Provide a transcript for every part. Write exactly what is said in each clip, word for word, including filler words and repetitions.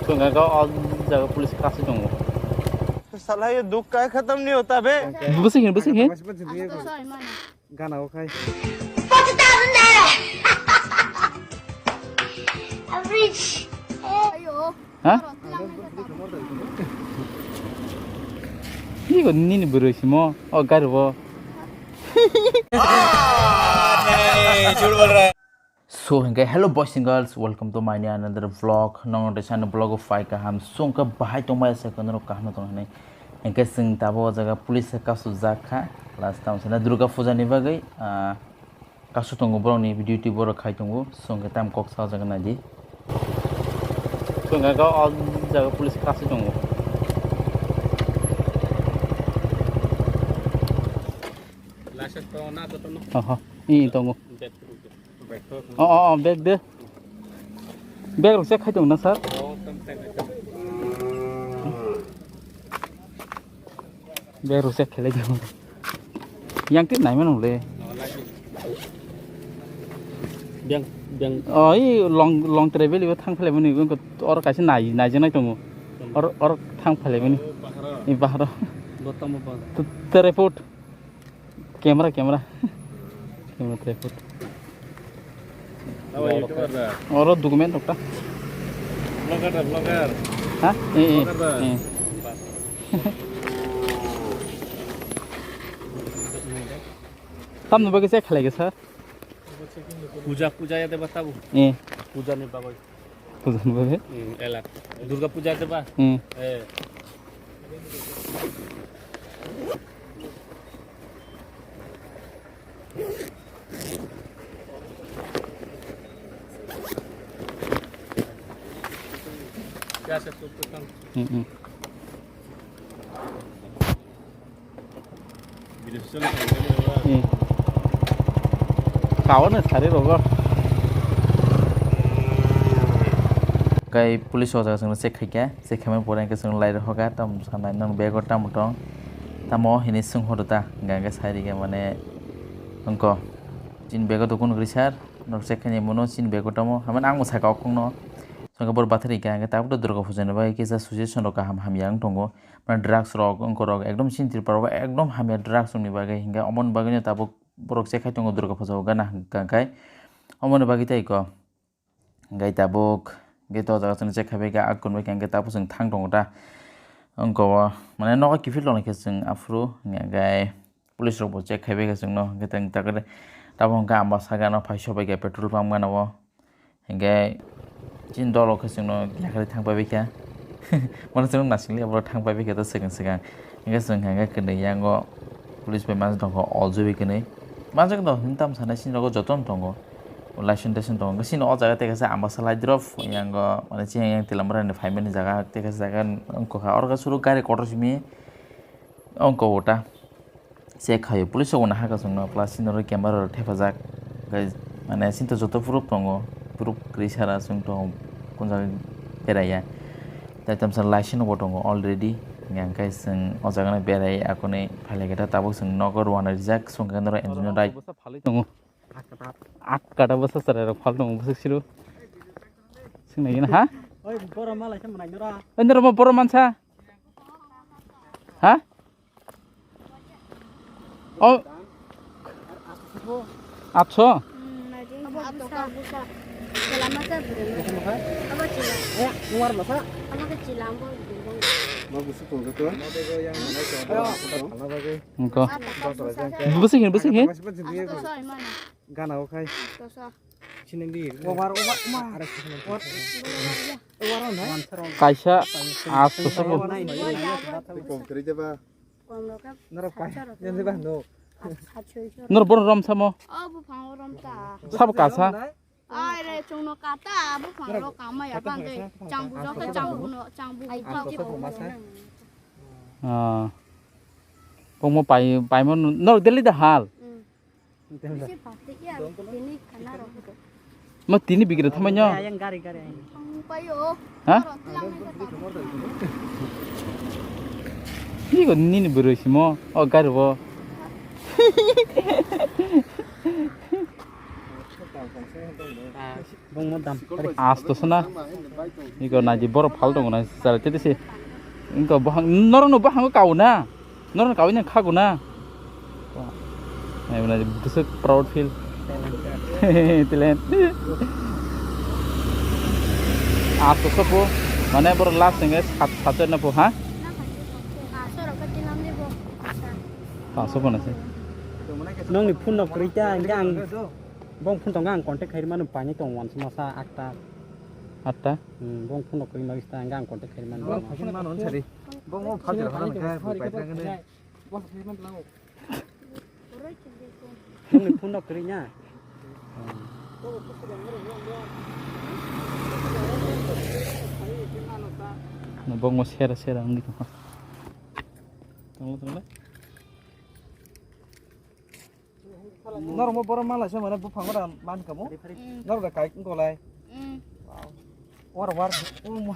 Chwng kha o jaga police kasu tongo. Sala ye dukh ka khatam nahi hota be. Bwswk hin, bwswk hin. Gana o khai. Ha? Iko nini bwrwi simo o gari bo. So, hingke, hello boys and girls, welcome to my new another vlog. Nong tei sani vlog o phai kaham, songke bahai tongmai se kono kaham tong hinui. Hingke, sing tabo o jaga police se kasu jak kha, last time sana Durga Puja ni bagwi, ah, kasu tongo borok ni duty borok khai tongo, songke tam kok sa jaga nai di. Songke o jaga police kasu tongo. License tongo na joto no? Oho, i tongo. Bag. O, o, o, bag de. Bag rok check khai tongo na, sir? O, tong, tong, tong. Bag rok check khelai tongo. Yang tip nai mano le. O, lagi. Bang, bang. O, i long, long travel ibo thang phalai mani, oro kaisa nai, nai janai tongo. Tong. Oro, oro thang phalai mani. O, baharo. I baharo. Bo tamo baharo. T-, tripod. Camera, camera. Camera tripod. Abo YouTuber da. Oro document rok ta. Vlogger da, vlogger. Ha? Eh, eh. Vlogger da. Eh. Tamni bagwi se khlai gesa. Puja, puja ya deba tabu. Eh. Puja ni bagwi. Puja ni bagwi? Hmm, elak. Durga puja deba? Hmm. Eh. Ya, satu petang. Hmm, hmm. Hmm. Kaono sari rogo. Kai police o jaga chwngno check khaikha, check khaimani pore hwnkhe chwngno lai rwkha, tamo sanai nwng bag o tamo tong, tamo hinwi swngkha ta, hwnkhe sai rikha mane wngkha chini bag o tong kunu kwrwi sir, nok check khainai bono chini bag o tamo, hamya ang bo sakha o khungno, hwnkhe borok bathai rikha, hwnkhe tabuk tei Durga puja ni bagwi kisa suggestion rok kaham hamya wng tongo. Mane drugs rok, wngkorok ekdom chini Tripura o ekdom hamya drugs rokni bagwi, hinkhe omoni bagwino tabuk borok chekhai tongo Durga puja o gana hwnkha khai. Omoni bagwi tei kok. Hinkhe tabuk, hinkhe to jaga chwng chekhai bai kha, akon bai kha, hinkhe tabuk chwng thang tongo ta. Wngko o, mane nogo kiphil tongnaikhe chwng aphuru, hinkhe police rokbo chekhai bai kha chwngno, hinkhe tang takhe tabuk hinkhe Ambasa gana phai sobai kha petrol pump gana o. Hinkhe chini dolo khe chwngno yakarwi thang paibai kha. Mano chwngno nasingli abo thang paibai kha ta swkang swkang. Hinkhe chwng hinkhe kwnwi yango police bai masa tongkha o jubi kwnwi. Manjak no hwn tam sanai chini rogo jotono tongo. License taisonse tongo. Chini o jaga tei kaisa Ambasa lai drop yango mane chini yang Tilamura ni phaimani jaga tei kaisa jaga wngkha. Oro khe suru gari kotor simi wngkha o ta. Check khaio police rok no hakhe chwngno plus chini oro camera rok thepajak, hwnkhe mane chini to joto proof tongo, proof kwrwi sara chwng tongo, kun jaga beraiya, tei tamsa license bo tongo already, hwnkhe chwng o jaga no berai akonwi phailai khe ta tabuk chwng nogo rwna rijak, chwng khe norok enjoy no rai. Bwsa phalwi tongo. Akkada bwsa chwrai rok phal tongo bwswk siro. Swngnai gini ha? Oi, borok malai se mwnai nora. Oi, nora mo borok mansa. Ha? Oh. Atso? Engko. Bwswk hin, bwswk hin? Gana o khai. Sinandi. Over, over, over. Kaisa atso sabo. Norok bono rom samo. Sabo kasa. Ai re, chwngno kata, buphang rok kama ya bande, changbu rok khe changbu no, changbu khe changbu. Ah. Pokmo pai, paimo norok daily da hal. Bisi plastic ya, tini khana rok. Ma tini bikira thamai nyo. Yang gari, gari. Ang payo. Ha? Iko nini bwrwi simo, o gari bo. Bongmo dam. Asto sana. Iko naji borok phal tongo na chal tete se. Inko bohang norok no bohango kau na. Norok no kau na khago na. Ai bwswk proud feel. Talent. Asto sopo. Mane borok last nge sat sat na po ha. Paso po na se. Nongni phone no kwrwi ta, hingke ang bong phone tongo, ang contact khairwi mano, paini tong wansuk masa atta. Atta? Hmm, bong phone no kwrwi ma wista, hingke ang contact khairwi mano. Bong phone mano sari. Bong mo phal jora phal kha, phal kha kha. Nongni phone no kwrwi na. Bong mo sera sera wngwi tongkha. Tongla tongla. Norok mo borok mala se mane buphang ora man kamo. Mm. Norok da kai ngolai. Mm. Wow. War war. Oh ma.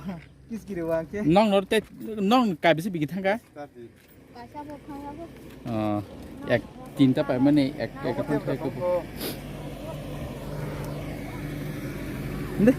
Kis kiri wa ke. Nong nor te nong kai bisi bigi thangka. Kaisa buphang abo. Oh. Ek tinta pai mani ek ek thang thai ko. Nde.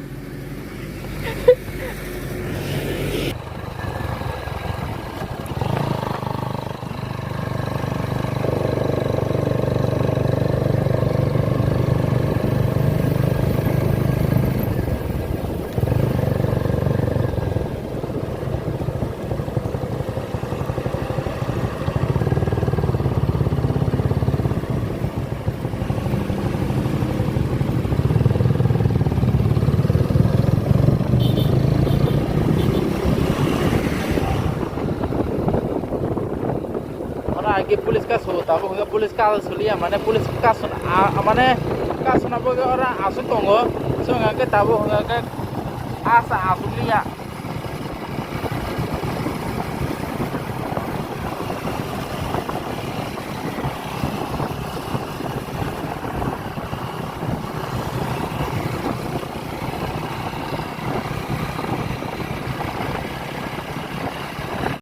Ora age police ka so, tabo hwnga police ka so liya, mane police ka so, a, mane ka so na bo ora asu tongo, so hwnga ke tabo hwnga ke asa asu liya.